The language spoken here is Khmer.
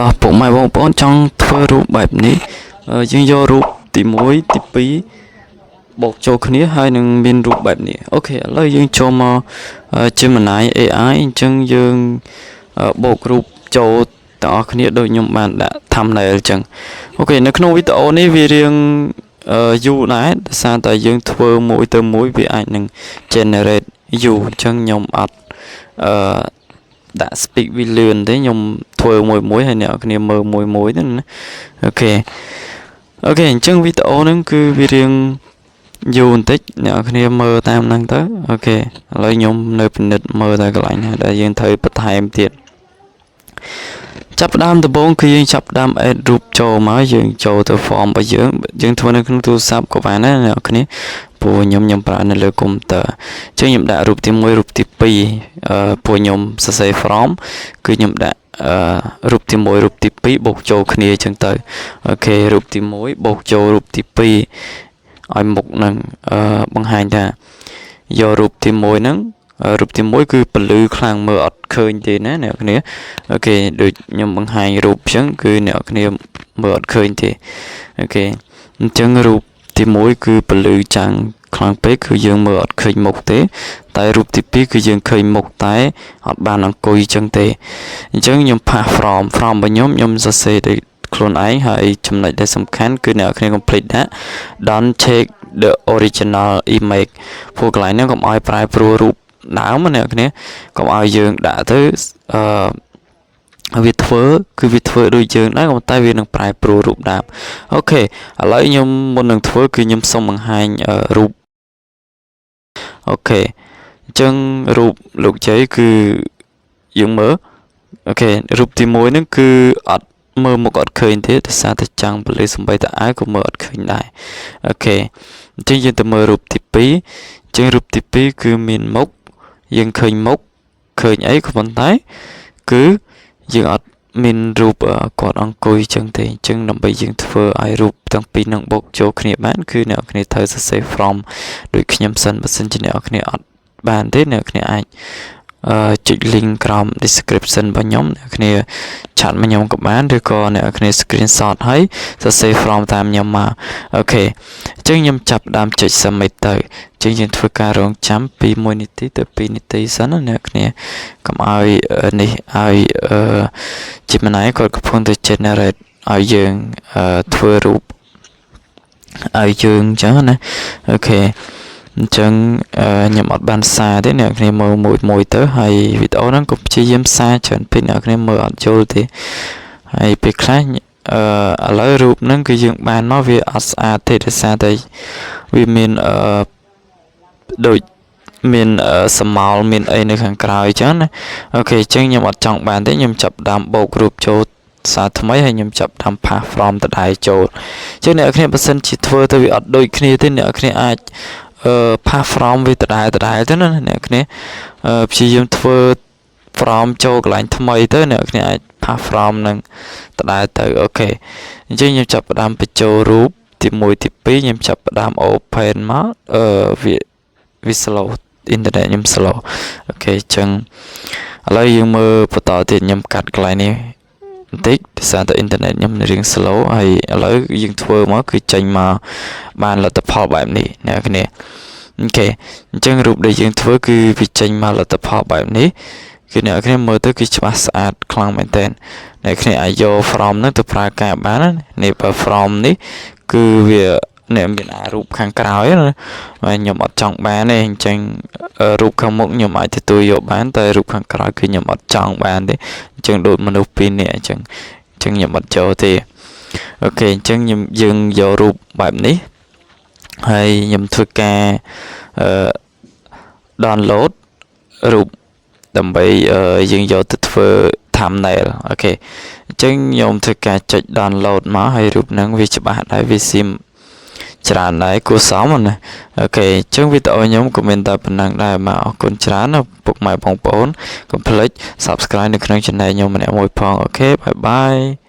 តោះពុកម៉ែបងប្អូនចង់ធ្វើរូបបែបនេះអឺយើងយករូបទី1ទី2បូកចូលគ្នាហើយនឹងមានរូបបែបនេះOK ឥឡូវយើងចូលមក Gemini AI អញ្ចឹងយើងបូករូបចូលទាំងអស់គ្នាដូចខ្ញុំបានដាក់ thumbnail អញ្ចឹង OK នៅក្នុងវីដេអូនេះវារៀងយូរដែរដោយសារតែយើងធ្វើមួយទៅមួយវាអាចនឹង generate យូរអញ្ចឹងខ្ញុំអត់អឺដាក់ speed វាលឿនទេខ្ញុំធ្វើមួយមួយហើយអ្នកគ្នាមើលមួយមួយទៅណាOK អញ្ចឹងវីដេអូហ្នឹងគឺវារៀងយូរបន្តិចអ្នកគ្នាមើលតាមហ្នឹងទៅOK ឥឡូវខ្ញុំនៅពិនិត្យមើលតែកន្លែងណាដែលយើងត្រូវបន្ថែមទៀតចាប់ផ្ដើមដំបូងគឺយើងចាប់ផ្ដើម add រូបចូលមកយើងចូលទៅ form របស់យើងយើងធ្វើនៅក្នុងទូរស័ព្ទក៏បានដែរអ្នកគ្នាព្រោះខ្ញុំខ្ញុំប្រើនៅលើកុំព្យូទ័រអញ្ចឹងខ្ញុំដាក់រូបទី1រូបទី2អឺព្រោះខ្ញុំសរសេរ prompt គឺខ្ញុំដាក់អឺរូបទី1រូបទី2បូកចូលគ្នាអញ្ចឹងទៅOK រូបទី1បូកចូលរូបទី2ឲ្យមុខនឹងអឺបង្ហាញថាយករូបទី1ហ្នឹងរូបទី1គឺពលឺខ្លាំងមើលអត់ឃើញទេណាអ្នកគ្នាOK ដូចខ្ញុំបង្ហាញរូបអញ្ចឹងគឺអ្នកគ្នាមើលអត់ឃើញទេOK អញ្ចឹងរូបទី1គឺពលឺចាំងខ្លាំងពេកគឺយើងមើលអត់ឃើញមុខទេ តែរូបទី2គឺយើងឃើញមុខតែអត់បានអង្គុយអញ្ចឹងទេអញ្ចឹងខ្ញុំpaste prompt prompt របស់ខ្ញុំខ្ញុំសរសេរដោយខ្លួនឯងហើយចំណុចដែលសំខាន់គឺអ្នកគ្នា complete ដាក់ don't check the original image ព្រោះកន្លែងហ្នឹងកុំឲ្យប្រែប្រួលរូបដើមណាអ្នកគ្នាកុំឲ្យយើងដាក់ទៅអឺវាធ្វើគឺវាធ្វើដូចយើងដែរប៉ុន្តែវានឹងប្រែប្រួលរូបដើម OK ឥឡូវខ្ញុំមុននឹងធ្វើគឺខ្ញុំសូមបង្ហាញរូប OK អញ្ចឹងរូបលោកជ័យគឺយើងមើល OK រូបទី1ហ្នឹងគឺអត់មើលមុខអត់ឃើញទេដោយសារតែចាំងពលឺសំបីតអាវក៏មើលអត់ឃើញដែរ OK អញ្ចឹងយើងទៅមើលរូបទី2អញ្ចឹងរូបទី2គឺមានមុខយើងឃើញមុខឃើញអីក៏ប៉ុន្តែគឺយើងអត់មានរូបគាត់អង្គុយចឹងទេអញ្ចឹងដើម្បីយើងធ្វើឲ្យរូបទាំងពីរនឹងបូកចូលគ្នាបានគឺអ្នកគ្នាត្រូវសរសេរ prompt ដូចខ្ញុំសិនបើសិនជាអ្នកគ្នាអត់បានទេអ្នកគ្នាអាចអឺចុច link ក្រោម description របស់ខ្ញុំអ្នកគ្នាchat មកខ្ញុំក៏បានឬក៏អ្នកគ្នា screenshot ហើយសរសេរ prompt តាមខ្ញុំមក OK អញ្ចឹងខ្ញុំចាប់ដើមចុច submit ទៅអញ្ចឹងយើងធ្វើការរងចាំពី1នាទីទៅ2នាទីសិនណាអ្នកគ្នាកុំឲ្យនេះឲ្យអឺ Gemini គាត់កំពុងតែ generate ឲ្យយើងធ្វើរូបឲ្យយើងអញ្ចឹងណាOK អញ្ចឹងខ្ញុំអត់បានសារទេអ្នកគ្នាមើលមួយមួយទៅហើយវីដេអូហ្នឹងក៏ព្យាយាមសារច្រើនពេកអ្នកគ្នាមើលអត់យល់ទេហើយពេលខ្លះអឺឥឡូវរូបហ្នឹងគឺយើងបានមកវាអត់ស្អាតទេដោយសារតែវាមានអឺដូចមានសមោលមានអីនៅខាងក្រោយអញ្ចឹងណាOK អញ្ចឹងខ្ញុំអត់ចង់បានទេខ្ញុំចាប់ដើមបូករូបចូលសារថ្មីហើយខ្ញុំចាប់ដើម paste prompt ដដែលចូលអញ្ចឹងអ្នកគ្នាបើសិនជាធ្វើទៅវាអត់ដូចគ្នាទេអ្នកគ្នាអាចអឺ paste prompt វាដដែលដដែលទៅណាអ្នកគ្នាអឺព្យាយាមធ្វើ prompt ចូលកន្លែងថ្មីទៅអ្នកគ្នាអាច paste prompt នឹងដដែលទៅOK អញ្ចឹងខ្ញុំចាប់ផ្ដើមបញ្ចូលរូបទី1ទី2ខ្ញុំចាប់ផ្ដើម open មកអឺវាវា slow អ៊ីនធឺណិតខ្ញុំ slow OK អញ្ចឹងឥឡូវយើងមើលបន្តទៀតខ្ញុំកាត់កន្លែងនេះបន្តិចដោយសារតែអ៊ីនធឺណិតខ្ញុំរៀង slow ហើយឥឡូវយើងធ្វើមកគឺចេញមកបានលទ្ធផលបែបនេះអ្នកគ្នាOK អញ្ចឹងរូបដែលយើងធ្វើគឺវាចេញមកលទ្ធផលបែបនេះគឺអ្នកគ្នាមើលទៅគឺច្បាស់ស្អាតខ្លាំងមែនទែនអ្នកគ្នាអាចយក prompt ហ្នឹងទៅប្រើការបានណានេះបើ prompt នេះគឺវាអ្នកមានអារូបខាងក្រោយណាហើយខ្ញុំអត់ចង់បានទេអញ្ចឹងរូបខាងមុខខ្ញុំអាចទទួលយកបានតែរូបខាងក្រោយគឺខ្ញុំអត់ចង់បានទេអញ្ចឹងដូចមនុស្សពីរនាក់អញ្ចឹងអញ្ចឹងខ្ញុំអត់ចូលទេOK អញ្ចឹងខ្ញុំយើងយករូបបែបនេះហើយខ្ញុំធ្វើការអឺ download រូបដើម្បីយើងយកទៅធ្វើ thumbnail OK អញ្ចឹងខ្ញុំធ្វើការចុច download មកហើយរូបហ្នឹងវាច្បាស់ដែរវាស៊ីមច្រើនដែរគួរសមណាOK អញ្ចឹងវីដេអូខ្ញុំក៏មានតែប៉ុណ្ណឹងដែរបាទអរគុណច្រើនណាពុកម៉ែបងប្អូនកុំភ្លេច Subscribe នៅក្នុង Channel ខ្ញុំម្នាក់មួយផង OK bye bye.